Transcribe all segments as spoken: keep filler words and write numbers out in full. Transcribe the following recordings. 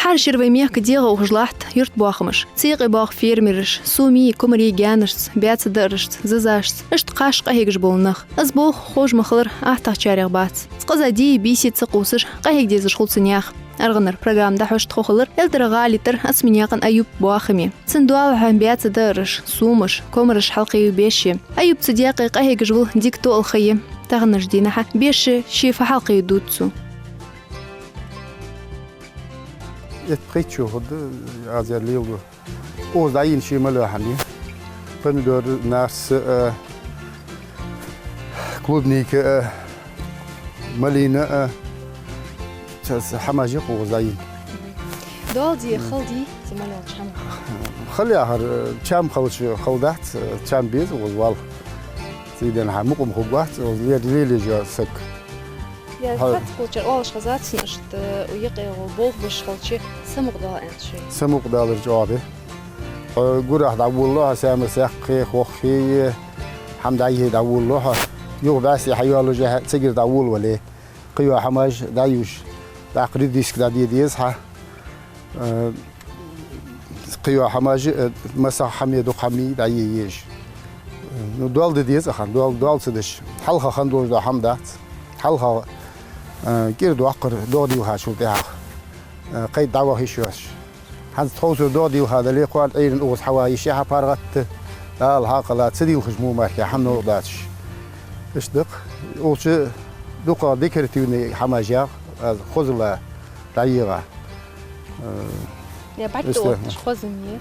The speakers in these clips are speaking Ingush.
Хьаршир вай мехка дегӀа ухаш латт юртбоахамаш. Цу юкъе боагӀа фермераш, сомий, комарий гаьнашца, баьцадаарашца, зизашца, иштта кхаш къахьегаш бола нах. Из болх ховш ма хиллара аттагӀчарех бац. Цкъаза дийя бийса ца кхувсаш, къахьега дезаш хул цун ях. АргӀанара программа дӀахьош тхо хилар Эльдара гӀалий тӀара Османаькъан Аюп боахаме. Цун доалахьа баьцадаараш, сомаш, комараш хьалкхею бешше. Аюп цу даькъе къахьегаш вала дика тоъал ха я. Таханарча дийнахьа бешше ше фу хьалкхею дувц цо. Эт пхийтта шу хургда, аз яр леладу. Укхаза дӀайийна ше мел йола хӀама я. Помидор, нарс, а, клубника, а, малина, а. Цхьа хӀамаш я укхаза дӀайийна. Доал дий, хала дий, цу мел йолча хӀаман? Хала яхар, чам хилча хала дац, чам беза укхаза вала. Цигара хьа мукъам хургвац, укхаза ле-, лелаеш йола саг. Я хьа- цхьацца хилча оалаш хезад сона, иштта, укх юкъе болх беш хилча, самукъадоал аьнна шоай. Самукъадалар чӀоагӀа да. Хьо гурахьа дӀаволалу хьо, саьма саккхе, хоххе, хӀама дӀайихье дӀаволалу хьо. Юха бӀаьсти хьайоаллаш хьо цигара дӀаволавале. Кхыйола хӀамаш дӀаювш, тӀаккха редиска дӀаде деза хьа. Э, кхыйола хӀамаш, э, масех хӀама, дукха хӀама дӀае езаш. Э, ну, доал де деза ахан, доал, доал ца деш. Хьалха хинна долаш дола хӀама дац. Хьалха, э, кӀира доаккхар догӀа дийлхачул тӀехьагӀа. Э, кхайда дӀаваха йиш йоацаш. ХӀанз тховсара догӀа дийлха дале, кхоана Ӏуйранна укхаза хьава йиш я хьа паргӀата, Дала хьакъала ца дийлхаш мо мара-кх хӀама новкъа доацаш. Иштта да-кх. Укхаза дукха декоративни хӀамаш я, аз хозал дӀайийгӀа. Э, я бӀарг тӀаотташ хоза ма йий?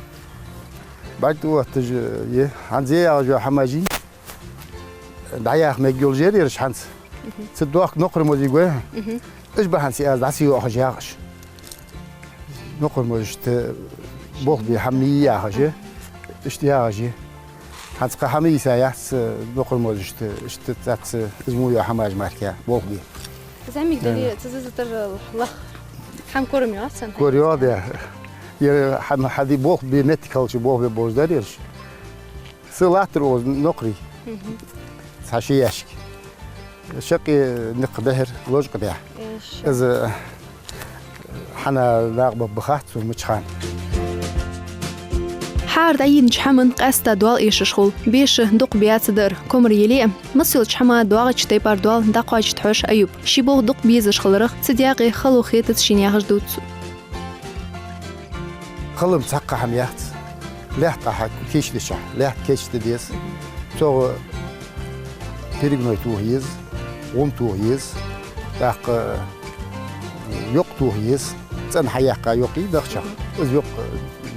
БӀарг тӀаотташ я. ХӀанз яхаш йола хӀамаш я. ДӀаяха мегаш йолаш яр ераш хӀанз. Мгм. Цу дохка нокхар мозиг вай. Мгм. Уж бахьанца аз дӀасайоахаш ягӀаш. Нокхар мозашта болх бе хӀама ма йий яхаш. Иштта ягӀаш. ХӀанз кхы хӀама йийса яц, нокхар мозашта, иштта цаца из мо йола хӀамаш мара-кх болх бе. ЗӀамига дале, цу зиза тӀара лаха хӀама кора ма йоаццан? Кора йоагӀа да. Ер хӀама хьаде болх бе моттиг хилча, болх бе болаш дар ераш. Са латтар укхаза нокхарий. Мгм. Цхьа ши ящик. Шаккхе никъ бехьар, ложка бехьа. Эш. Из хьана дакъа бабба хац цу мича хана. Хьара дӀайийнача хӀаман къаьстта доал эшаш хул. Беша дукха баьцадар, комар яле а, массайолча хӀама доагӀача тайпара доал дӀакхоачаргда хьож Аюп. Ший болх дукха безаш хиларах, цу даькъе хало хетац шийна яхаш дувц цо. Хала-м цхьаккха хӀама яц. Лаьтта хьа кийчдича, лаьтта кийчде деза. ЦогӀа перегной тоха еза, гӀум тоха еза, тӀаккха йокъ тоха еза. ЦӀена хьаяьккха йокъ йий дахчах, из йокъ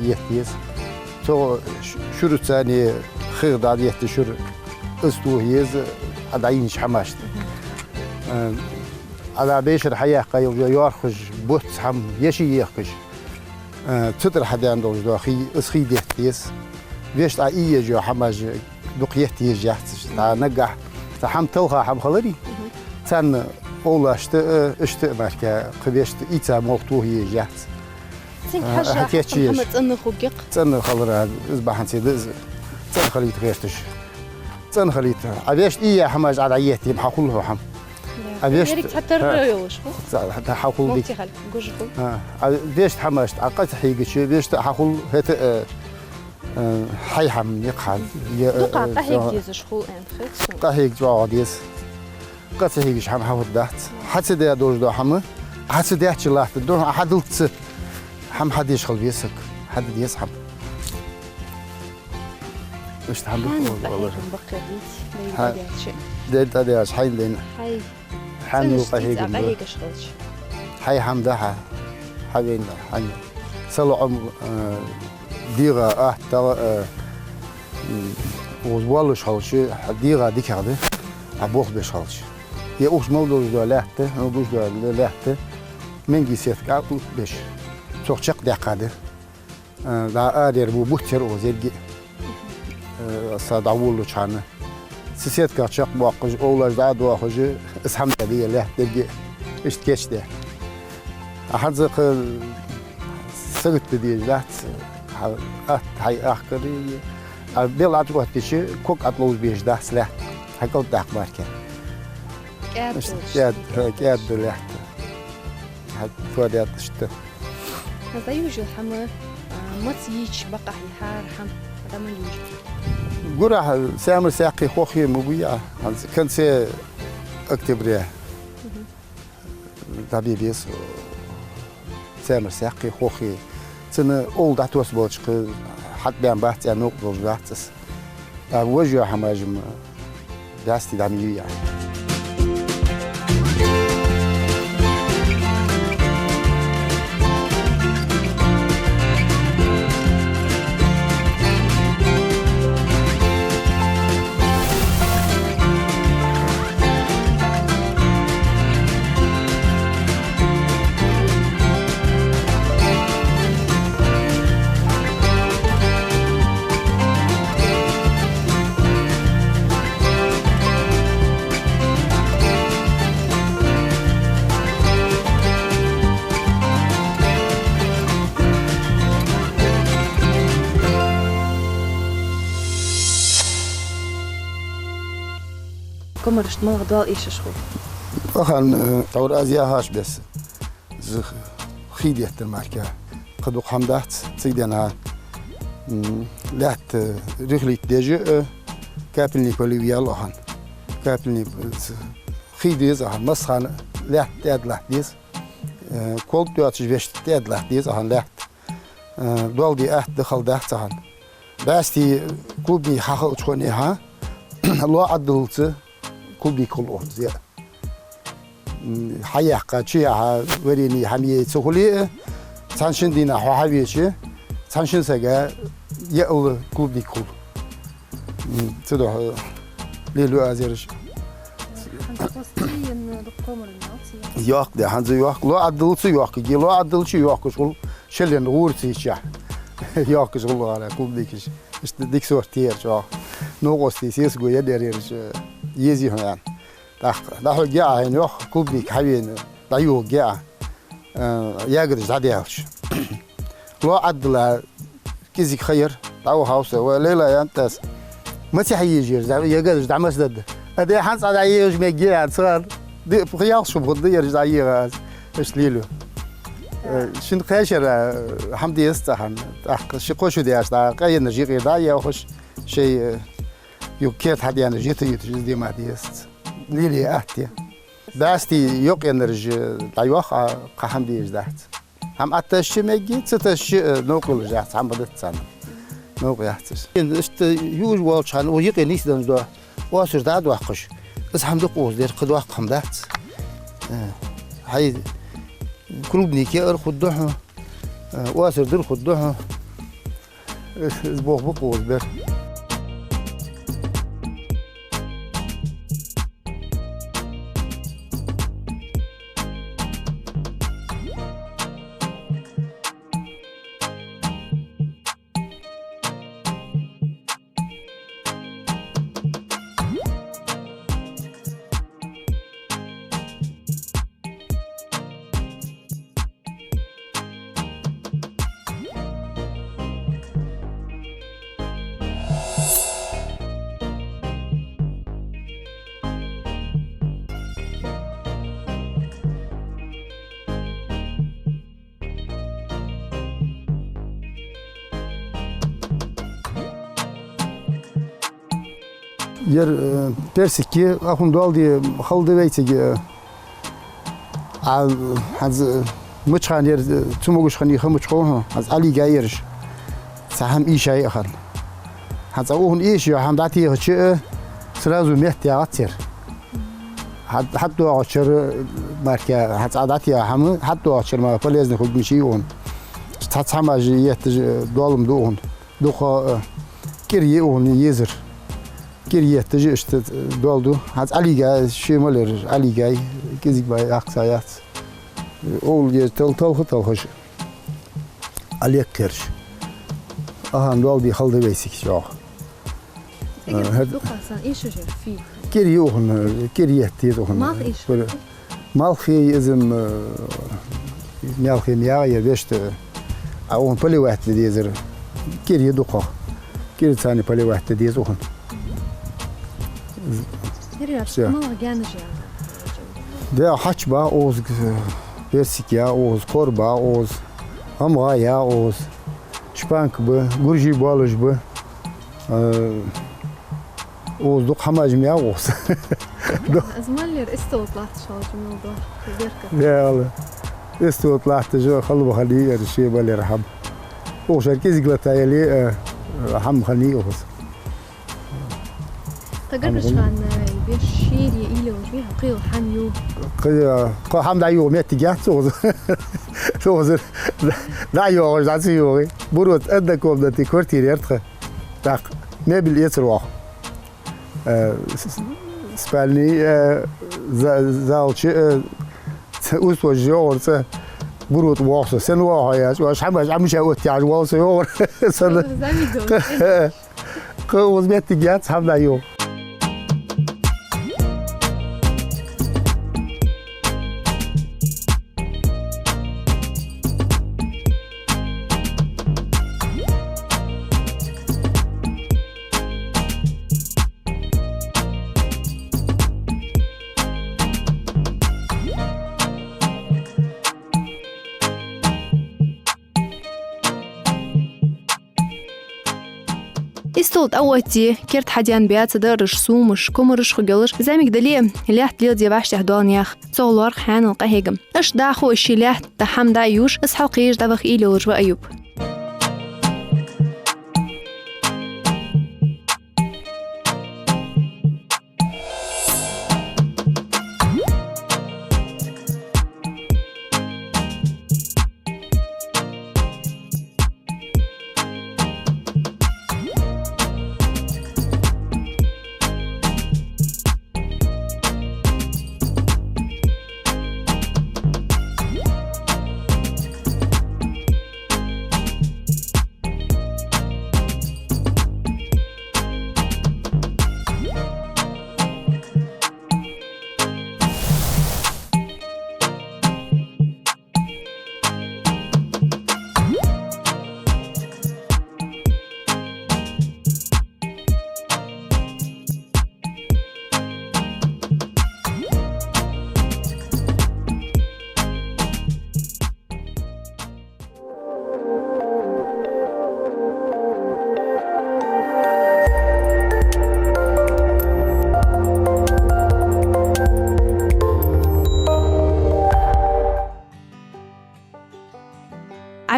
етта еза. ЦогӀа ш-, шура царна хих дӀаетта шура, из тоха еза, а дӀайийнача хӀамашта. Э, Ӏа дӀа бешара хьаяьккха йола йоархӀаш, буц хӀама, еший ехкаш. Э, цу тӀара хьадаьнна долаш дола хий, из хий детта деза. Вешта Ӏа ийя езаш йола хӀамаш дукха етта езаш яц. ДӀа наггахьа цхьа хӀама талха хӀама хиларий? Царна овлашта а, иштта а мара-кх, кхы вешта ийца молха тоха езаш яц. Цунга хьажа хӀама цӀена хургья-кх. ЦӀена хилар, из бахьанца да из. ЦӀена хилийта гӀерташ. ЦӀена хилийта. Ӏа вешта ийя хӀамаш Ӏа дӀаетта, хьахул хьо хӀама. Ӏа вешта, ерриг цхьатарра йолаш хул. Цхьа, хьахул дика. Мохти хьал, гуш хул. А, Ӏа вешта хӀамашта Ӏа къа ца хьийгача, вешта хьахул хӀета, э, э, хьай хӀама никъ хьа. Дукха, э, къахьега дезаш хул аьнна хет сона. Къахьега чӀоагӀа деза. Къа ца хьийгача хӀама хьахургдац. Хьа ца даь долаш дола хӀама, хьа ца даьча латтаргда, хьа хьадаллалца хӀама хьадеш хила веза саг. Хьада деза хӀама. Иштта хӀама хьайна дукха валар. Баккхе дийца, хьа-, дайна тӀадаьлча. Дайна тӀадаьлча, хьайна дайна. Хьай. Хьайна цӀенаш къахьегаш хилча. Хьай хӀама да хьа. Хьа вайна, хьайна. Са лоӀам, э, дегӀа атта, э, м, укхаза воаллаш хилча, хьа дегӀа дикагӀа да, хьа болх беш хилча. Е ухаш мел долаш дола лаьтта, гуш дола лаьтта, менги сетка а беш. Цох чакх даьккха да. Э, дӀа арера бу бутт яр укхаза еррига. Э, са дӀаволалуча хана. Цу сетках чакхбоаккхаш, овлаш дӀа а доахаш, из хӀама тӀа дӀа лаьтта еррига. Иштта кийчде. А хӀанз кхы сагатде дезаш дац. Хьа атта хьай ахкари. А бел Ӏа тӀаоттача, ког Ӏа тӀаловза безаш дац лаьтта. Хьа кӀалд даккха мара-кх. КӀаьда, иштта, кӀаьда, хьа, кӀаьда да лаьтта. Хьа тоадаьд иштта. ХӀанз дӀаювш йола хӀама, а, маца йича бакъахьа я хӀара хӀама, дӀа ма ювш. Гурахьа саьмар саьккхе хохе ма буй Ӏа, хӀанз конце октября. Мгм. ДӀабе беза саьмар саьккхе хохе. Цунна овла дӀатосса болча кхы хьатӀабаьнна бац, цӀена новкъа долаш вац из. ТӀаккха вож йола хӀама жима бӀаьсти дӀа ма юй Ӏа. Комарашта малагӀа доал эшаш хул? Ахан, э, тхьовра аз яхаш бесса. Из хий деттар мара кхы дукха хӀама дац, цига денз, м, лаьтта рихлийта деза, э, капельный полив яьлча ахан. Капельный, э, хий деза ахан, массахана лаьтта тӀаьда латта деза. Э, колб доацаш вешта тӀаьда латта деза ахан лаьтта. Э, доал де атта да хала дац ахан. БӀаьсти клубника хьахилча хонехьа, лоа Ӏаддаллалца клубника хул оаха зе. М, хьаяьккха, чу яьха варени хӀама е ца хуле а, цхьан шин дийнахьа хьо хьавеча, цхьан шин сага яа клубника хул. М, цудухьа лелаю аз ераш. ХӀанз хоза ца енна дукха комараш йоах ца? Йоах, да, хӀанз йоах. Лоа Ӏаддаллалца йоахкаргья, лоа Ӏаддаллалца йоахкаш хул, шелен гӀура ца йича. Йоахкаш хул лоа клубникаш. Иштта дика сорт я ер чӀоагӀа. Новкъостий сесаго я ер ераш, э, езий хьона. ТӀаккха дӀахьоргья Ӏа хьайна, йоах, клубника хьавена, дӀаювхаргья Ӏа, э, ягараш дӀадаьлча. Лоа Ӏаддала кӀезига ха яр, дӀавахав со, ва лейла янтас. Маца хьаеш яр, дӀа-, ягараш дӀа маца дадда. А де хӀанз а дӀаеш мегаш я, цар ди-, ялх шу бухуд ераш дӀаеха аз. Иштта лелаю. Э, шин кхаьчара, э, хӀама деза цхьан, тӀаккха ши-кхо шу деш дӀа, къаенна жикъе дӀа а яхаш, шоай, э, юха кет хьадена жита-юта жиз дима деза. Лелае атта я. БӀаьсти йокъаеннараш дӀайоах, а кхы хӀама дезаш дац. ХӀама Ӏаташча мегий, ца ташча, э, новкъа йолаш яц, хӀама дац царна. Новкъа яц уж. Ин иштта ювш волча хана, укх юкъе нийсденна дола оасаш дӀадоаккхаш, из хӀама дукха укхаза дер, кхы доккха хӀама дац. Э, хьай клубника яар хургда хьона, э, оасар дар хургда хьона. Из, из болх ба укхаза бер. Ер, э, персик я, ахун долди халда вайцига, э, а, хӀанз, э, мича хана ер, э, цу могаш хана хӀама чу ховхьа, хӀанз Ӏалига ераш. Цхьа хӀама ийшай ахан. ХӀанз укхун ийша йола хӀама дӀатехача, э, сразу метта ягӀац ер. Хьад-, хьатӀадоагӀачара, э, марка, хӀанз дӀатеха хӀама, хьатӀадоагӀачара ма полезный хургья укхун. Цхьа-цхьа мажа етташ, э, долам да укхун. Дукха, э, кӀира я укхун езар. КӀира етташ иштта, э, долду. ХӀанз Ӏалига ший малер, Ӏалигай, кӀезига бай, ахкса яц. Овла еза тал-, талха-талхаш. Ӏалеккхераш. Ахун долди халда вайцига чӀоагӀа. Эгер, э, хӀер-, дукха сан ийша жер фи. КӀира я укхун, э, кӀира етта еза укхун. Малх ийша? Пале-, малх я из-м, э, мелхе мягӀа я вешта, а укхун поливать де дезар. КӀира я дукхагӀа. КӀира царна поливать де деза укхун. Хьеръяц, всё. МалагӀа гаьнаш я? Да, хьач ба укхаза, персик я укхаза, кор ба укхаза. ХӀама гӀа я укхаза. Шпанка ба, гуржий болаш ба. Э, укхаза дукха хӀамаш ма я укхаза. Из маллер истолт латташ хилча мел доах беркат? Дала. Истолт латташ хала ба хьалий ер ше маллер хӀама. Укх шера кӀезига латаяле, э, хӀама хьалий укхаза. Тха гаргарча хана беш шера йийле йолаш вий хьо, кхы хӀама ювха? Кхы, кхы хӀама дӀаювха моттиг яц укхаза. Укхаза дӀайоагӀаш, дӀа ца йоагӀий. Буро однокомнатни квартира яр тха. ТӀаккха мебель эцар оаха. Э, с-, с-, спальни, э, за-, зал чу, э, ц-, устожа йоагӀар цӀа. Буро воагӀа со. Сенна воагӀа хьо яхача, оаш хӀамаш Ӏомаша оттаяхьаш воагӀа со йоагӀар. Сенна? Замига. Кхы укхаза моттиг яц хӀама дӀаювха. Истол тӀаоттае, керта хьадена баьца даараш, сомаш, комараш хургйолаш, зӀамига дале а, лаьтта леладе вӀаштӀехьа дола нах, цох лоархӀ хьанал къахьегам. Иштта дӀахо ший лаьтта тӀа хӀама дӀа а юаш, из хьалкхеша дӀаваха уйла йолаш ва Аюб.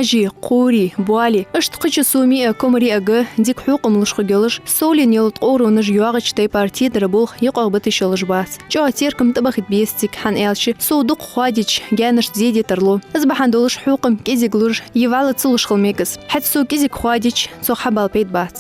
Ӏажий, кхорий, боалий, иштта кхыча сомий а, комарий а га дика хьокхам луш хургйолаш, совленна йола ткъоронаш йоагӀача тайпара тедара болх юкъагӀа бита йиш йолаш бац. ЧӀоагӀа теркам тӀабахийта беза цига, хӀана аьлча со дукха хоадича гаьнашта зе де тарлу. Из бахьан долаш хьокхам кӀезига луш, е вӀалла ца луш хила мег из. ХӀаьта со кӀезига хоадича, цох хьабала пайда бац.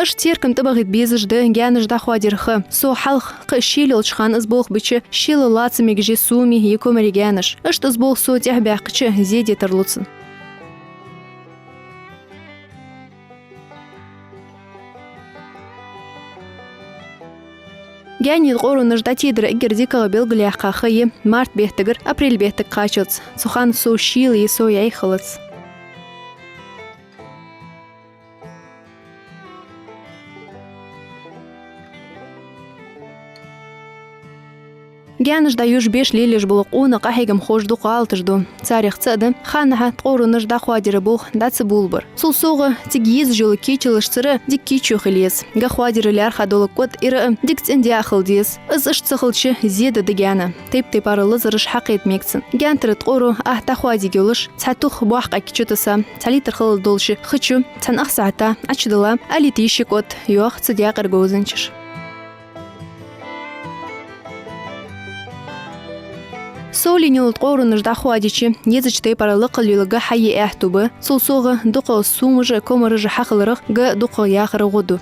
Иштта теркам тӀабахийта безаш да гаьнаш дӀахоадара ха. Со хьалха кхы а шийла йолча хана из болх бича, шийла лаца мегаш я сомий е комарий гаьнаш. Иштта из болх со тӀехьабаьккхача зе де тарлу цун. Гаьнний ткъоронаш дӀатедара эггара дикагӀа белгалъяьккха ха я март беттагара апрель беттага кхаччалца. Цу хана сов шийла е сов яьй хилац. Гаьнаш дӀаювш беш лелаеш бола къона къахьегамхоша дукха гӀалаташ ду. Царех цаӀ да ханнахьа ткъоронаш дӀахоадара болх дӀа ца болабар. Цул совгӀа цига езаш йола кийчалаш цара дика кийчо хила еза. Га хоадара лаьрхӀа дола кӀод ира а дика цӀендаь а хила деза. Из иштта ца хилча, зе да гаьна. Тайп-тайпара лазараш хьакхета мег цун. Гаьнара ткъоро атта дӀахоадийя йолаш, цхьа тух боккха кӀаьнк чу тесса, цхьа литр хиллал долча ха чу цхьан ах сахьата Ӏочудилла, алийта йиш я кӀод, йоах цу даькъера говзанчаша. Совленна йола ткъоронаш дӀахоадича, езача тайпара лакхалла йола га хьае аьттув ба, цул совгӀа дукхагӀа сомаш а, комараш а хьахиларах га дукхагӀа яхара гӀо ду.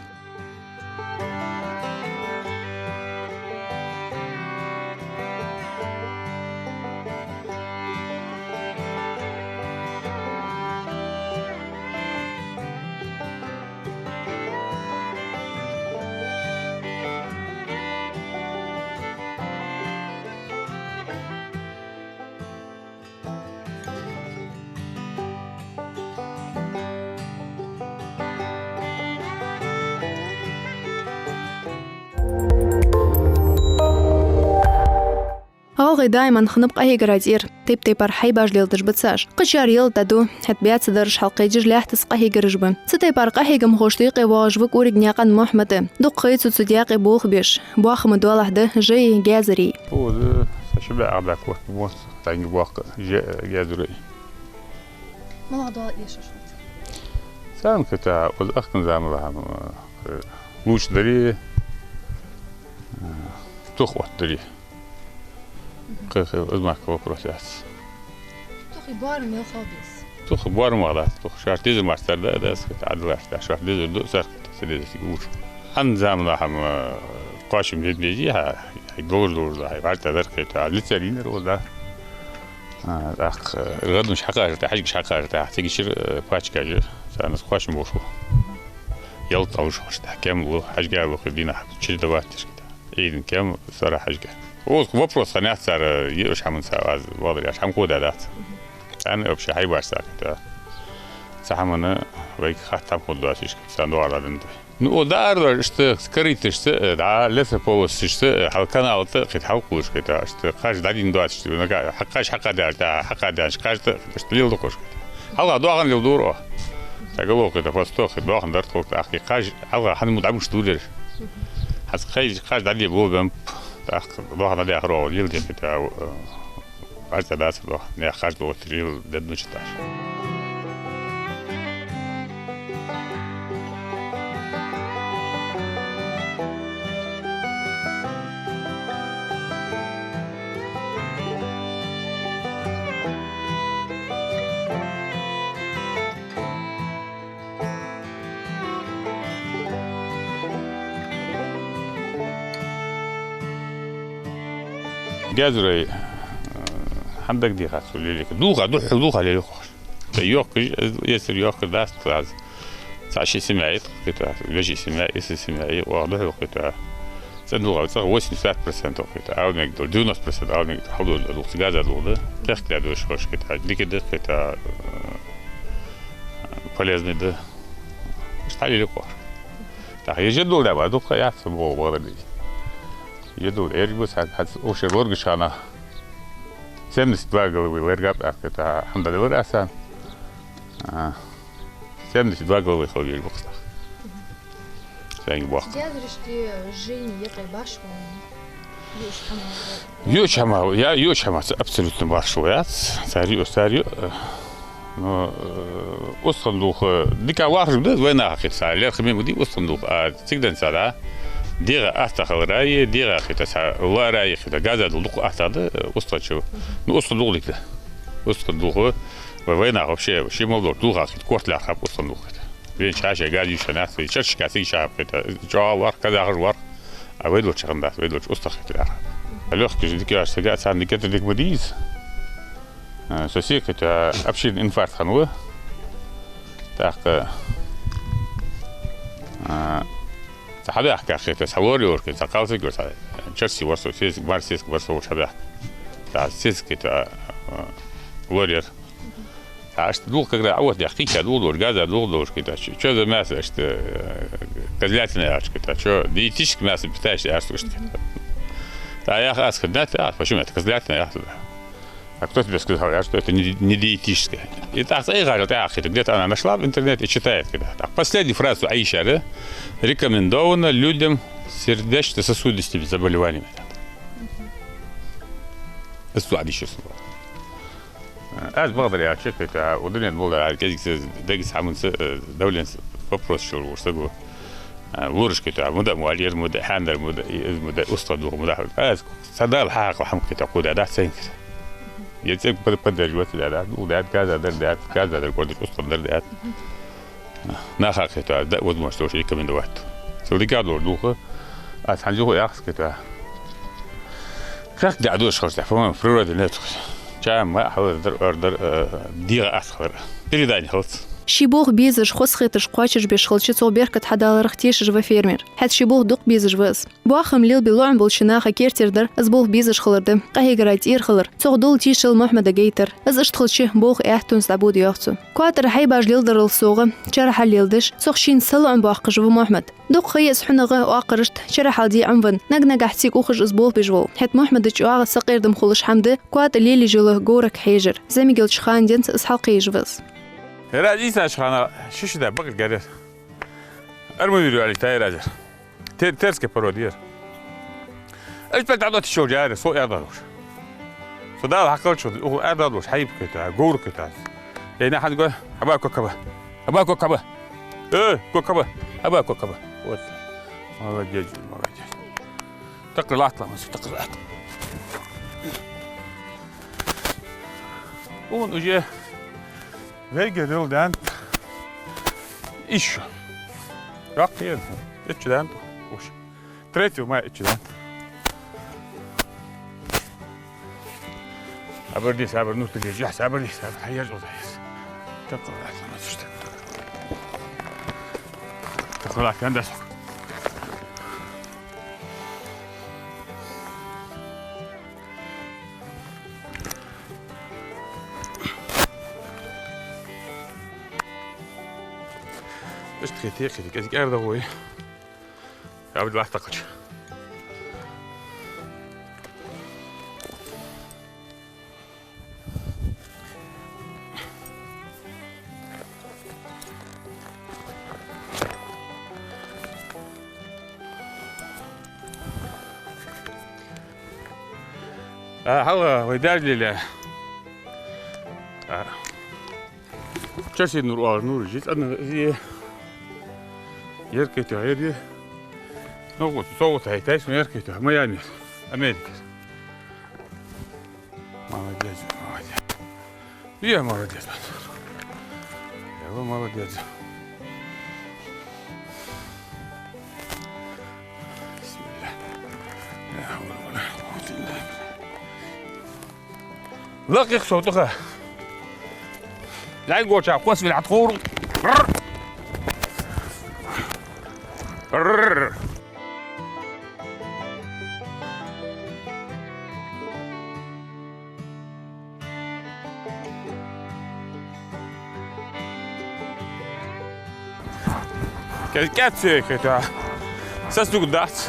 ГӀалгӀай даиман хиннаб къахьегара цӀера. Тайп-тайпара хьайбаш лелдеш ба цар. Кхычар ялат ду, хӀаьта баьцадараш хьалкхийдаш лаьттаца къахьегараш ба. Цу тайпара къахьегамхошта юкъе воагӀаш ва КӀурага наькъан Мухьмад. Дукха ха я цо цу даькъе болх беш. Бохама доалахьа да жайи гаьзарийи. О, да, са ши бӀаь ах бӀаь корта мо, цхьанне боккха жа, гаьзарий. МалагӀа доал эшаш хул? Царна кхета, оз ахкан замала хӀама, э, луч дари, э, тух оттадари. Кхы-кхы, из мара вопрос яц. Тухий боарам мел хила беза? Тухий боарам ваха дац, тух. Шоаш дезар мара цар да, да, аз кхета, Ӏадалаш да. Шоаш дезар ду, цар кхета, ца дезар цига луч. Хьан замана хӀама, э, кхоачам бе безий хьа, хьай долаш-долаш да, хьай вӀаштӀадар кхета, а лица дийнар оз да. А, тӀаккха, э, гӀадамаш хьакхажар тӀа, хьажкӀаш хьакхажар тӀа, цига чура, э, пачкаш, царна кхоачам болаш хул. Ялат алуш хьош тӀа, кем лу, хьажкӀа лу, кхы дийнахьа чередовать деш кхета. Ӏийда кем, сара хьажкӀа. Оз вопрос хиннаяц цар, э, йиъаш хӀаман ца аз, валар яш, хӀама ховргдац. Царна вообще хьайбаш ца кхета. Цу хӀамана вайга хатта хӀама ховргдоацаш кхета, царна доагӀар дӀаденна да. Ну, о, даар даш, иштта, корыташца, э, да, лесополосашца, э, хьал канал тӀа, кхета, хьалкхувш кхета, иштта, кхаж дӀадийна доацаш, ну, ка-, хьа-, кхаж хьакхадаьр, да, хьакхадаьннача кхаж тӀа, иштта, леладу кхош кхета. Хьалха доахан леладора оаха. Сага лохе да, просто кхета, доахан дар тхо, тӀаккха кхаж, хьалха хьан му дӀамуш дулер. Хьац кхаж, кхаж дӀаде болабеннаб, тӀаккха доахан дӀадаьхар оаха, леладе кхета, э, Барзкъа дац дохк, наьха харжа доагӀа тирил деднучу таш. Гаьзарий, э, хьан дагадехад цо лелийка? Дулха, духхьал дулха лелийхош. Тха йохкаш, эсар йохкаш дац тха аз. Цхьа ши семья я тха кхета, веший семья, эсар семья я, оаха духхьал кхета. ЦӀена дулха, цӀагӀа восемьдесят процентов кхета. Ала мегаргдолаш, девяносто процентов ала мегаргдолаш, хьалдолаш да дулх, цу газа дулх да. Кхехкадаь дош хьош кхета, дика да кхета, э, полезный да. Иштта хьалелийхош. ТӀаккха е жа дулх да, ба, дукха яц, бо, бо, да. Е дулх, эрг бу, цхьа, цхьа, укх шера лоргаш хана. Семьдесят два головы лергаб аьнна кхета, хьамда лер асан. А, семьдесят два головы хила везаш ба-кх цхьа. Цхьанне боккха. Гаьзарашта жайна юкъе башхо йоагӀаш хӀама? ЙоагӀаш хӀама, я, йоагӀаш хӀама, ца абсолютно башхо яц. Цар йоагӀа, цар йоагӀа. Но, э, устагӀа дулх, дика вахаш да, вайнаха кхета, лерхӀаме ма дий устагӀа дулх. А цига денз цхьа да. ДегӀа астагӀа хиларах, дегӀа кхета, цхьа лоарах кхета, газа дулх дукха астагӀа да, э, устагӀчо. Ну, устагӀа дулх дика да. УстагӀа дулх, вай, вайнаха вообще, ший мел долча дулхах кхета, корта лаьрхӀаб устагӀа дулх кхета. Веннача хьаьша газ юша нах, чарчашка цига ша кхета, чӀоагӀа лоархӀ, казахаш лоархӀ. А вай долча хана дац, вай долча устагӀа кхета лаьрхӀаб. Лехкаш дика яш сага, царна дика тӀа дика ма дий из. А, со сий кхета, обширный инфаркт хиннав. ТӀаккха, а, цхьа хьабаьхка кхета, цхьа лор йолаш кхета, цхьа кхалсаг йолаш, цхьа чарси вар со, сесаг, мар сесаг вар со волча хьабаьхка. Цхьа сесаг кхета, а, а, лор яр. Цхьа иштта дулх, когда а вот я кхийча дулх долаш, газа дулх долаш кхета, чо, чо за мясо иштта, э, козлятина яхаш кхета, чё, диетическое мясо питаешься яхаш кхета. ТӀаккха яха аз кхета, да, почему это козлятина яхаш кхета. А кто тебе сказал, что это не, не диетическое? И тӀаккха цӀай хажал тӀаккха кхета, где-то она нашла в интернете и читает кхета. Так, последнюю фразу Аиша, да? Рекомендовано людям с сердечно-сосудистыми заболеваниями. Из цу Ӏадийшар сона. Аз бакъдар аьлча кхета, у дунен бола, а, кӀезига ца, дега цхьа хӀаманца, э, давление, вопрос чура вур саго. А, лораш кхета, муда мо алер, муда хьандар, муда, и, из муда, устагӀа дулх муда. Аз цхьа Дала хьахьакха хӀама кхета, кхо да дац цайнкара. Е цӀе под-, поддерживать да дац, дулх дац, газа дар дац, газа дар кордаш, устагӀа дар дац. Наха кхета, да, возможность тоже рекомендовать. Цул дика долаш дулх, аз хьанзуху яхас кхета. Кхехкадаь дош хилац, по-моему, в природе нет. Чам ма хилар дар, ор дар, э, дегӀа ас хилар. Передание хилац. Ший болх безаш, хозахеташ кхоачашбеш хилча, цох беркат хьадаларах тешаш ва фермер. ХӀаьта ший болх дукха безаш ва из. Боахам лелабе лоӀам болча наха кертера дар из болх безаш хилар да. Къахьегарах тӀера хилар, цох дола тешал Мухьмада гайтар. Из иштта хилча, болх аьттонца дӀабода, йоах цо. КоатӀара хьайбаш леладарал совгӀа, чарахьал леладеш, цох шийна салоӀам боаккхаш ва Мухьмад. Дукха ха я из хьунагӀа оаккхарашта чарахьал де Ӏомавенна, наг-нагахьа цига ухаш из болх беш вола. ХӀаьта Мухьмада чӀоагӀа сакъердам хулаш хӀама да кӀоатӀа лелаеш йола говраг хьежар. ЗӀамигача хана денз из хьалкхееш ва из. Ер аз ийсача хана ши шу да бакъ гаргара. Армавир ю али тайра азар. Те-, терская порода яр. Ай, пӀелг дӀадотташ йолча яра, со аьрда долаш. Со Дала хьакхалча, уху аьрда долаш, хьайб кхета, говр кхета. Эй, нахана го, хьаба кокаба. Хьаба кокаба. Э, кокаба. Хьаба кокаба. Вот. Молодец, молодец. Такъа латла, мас, такъа латла. Он уже вегерил дан. Ишо. Ракъ ен. Ичча дан. Уж. Третьего мая ичча дан. Абар дис, абар нуту дис, яс, абар дис, абар хьаяж узайс. Такъа латла, мас, что. Такъа латла, дан дас. Иштта хетий, хетий, кӀезига аьрда гӀой. Абу лаьтта кхача. А, хьалха вай даьра лелаяь. А. Часи нур оал, нур жиц, адна, е. Ер кхетий, ер е. Ну вот, со вот хьайтай, со ер кхетий, Майами, Америка. Молодец, молодец. Я молодец. Я молодец. Бисмилла. Ла хьавла ва ла къуввата илла билла. Лакхе со тӀаккха. Лай гоча кхосвил хьатховр. Рррр. Рррр. Кел-, кеццеке та. Са стуг дац.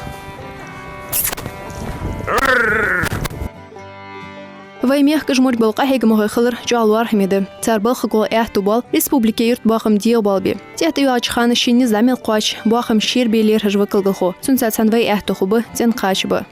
Вай мехка жмург бола къахьегамхой хилар чӀоагӀа лоархӀаме да. Цар балха гӀо аьттув боал республике юртбоахам дегӀабоалабе. ЦӀехьа тӀайоагӀача хана ший низ дӀа мел кхоач, боахам шера бе лерхӀаш ва кулгалхо. Цунца цхьана вай аьттув хургба цӀен кхача ба.